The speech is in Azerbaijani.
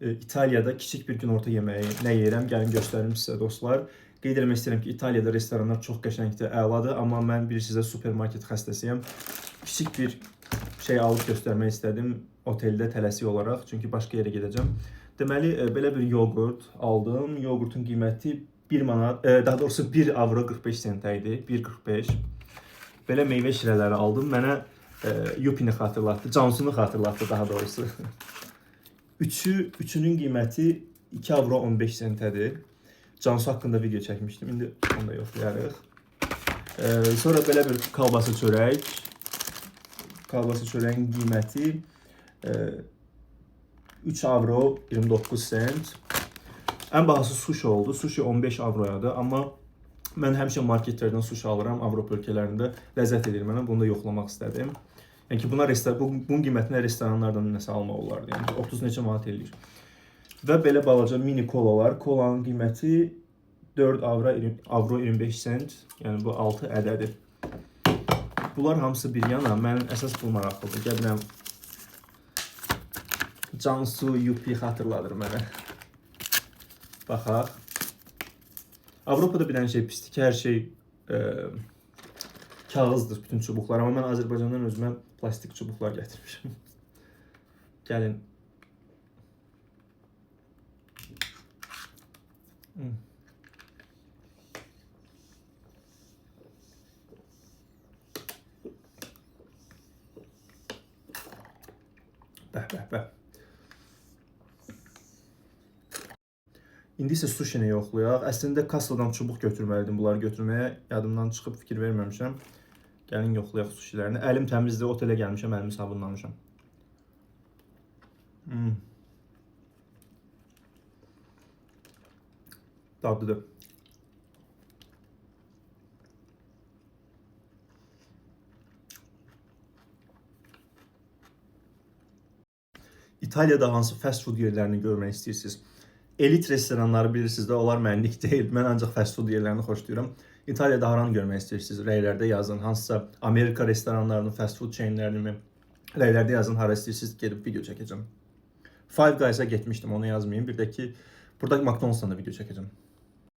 İtaliyada kiçik bir günorta yeməyi nə yeyirəm, gəlin göstərim sizə dostlar. Qeyd eləmək istəyirəm ki, İtaliyada restoranlar çox qəşəngdir, əladır, amma mən bilirsiniz də supermarket xəstəsiyəm. Kiçik bir şey alıb göstərmək istədim oteldə tələsik olaraq, çünki başqa yerə gedəcəm. Deməli, belə bir yoğurt aldım. Yoğurtun qiyməti 1 manat, daha doğrusu 1 avro 45 sentə idi, 1.45. Belə meyvə şirələri aldım. Mənə Yupini xatırlatdı, Cansunu xatırlatdı daha doğrusu. Üçünün qiyməti 2 avro 15 sentədir. Cansu haqqında video çəkmişdim. İndi onu da yoxlayarıq. Sonra belə bir kalbasa çörək. Kalbasa çörəyin qiyməti 3 avro 29 sent. Ən bahası sushi oldu. Sushi 15 avroyadır, amma mən həmişə marketlərdən sushi alıram Avropa ölkələrində. Ləzzət edir mənə. Bunu da yoxlamaq istədim. Yəni ki, buna bunun qiymətinə restoranlardan nəsə almaq olardı. Yəni ki, 30 neçə manat eləyir. Və belə balaca mini kolalar. Kolanın qiyməti 4 avro, avro 25 sent. Yəni bu 6 ədədi. Bunlar hamısı bir yana, mənim əsas bu maraqlıdır. Gəlirəm. Cansu Yupi xatırladır mənə. Baxaq. Avropada bir dənə şey pisdir ki, hər şey kağızdır, bütün çubuqlar. Amma mən Azərbaycandan özümə plastik çubuqlar gətirmişəm. Gəlin. Bəh, bəh, bəh. İndi isə sushini yoxlayaq. Əslində kassadan çubuq götürməliydim bunları götürməyə. Yadımdan çıxıb fikir verməmişəm. Gəlin yoxlayaq sushilərini. Əlim təmizdir, otelə gəlmişəm, əlimi sabunlamışam. Dadlıdır. İtaliyada hansı fast food yerlərini görmək istəyirsiniz? Elit restoranları bilirsiniz də, onlar mənlik deyil. Mən ancaq fast food yerlərini xoşlayıram. İtaliyada haranı görmək istəyirsiniz? Rəylərdə yazın. Hansısa Amerika restoranlarını, fast food chainlərini mi? Rəylərdə yazın, hara istəyirsiniz, gedib video çəkəcəm. Five Guys'a getmişdim, onu yazmayayım. Bir də ki, burada McDonald's'tan da video çəkəcəm.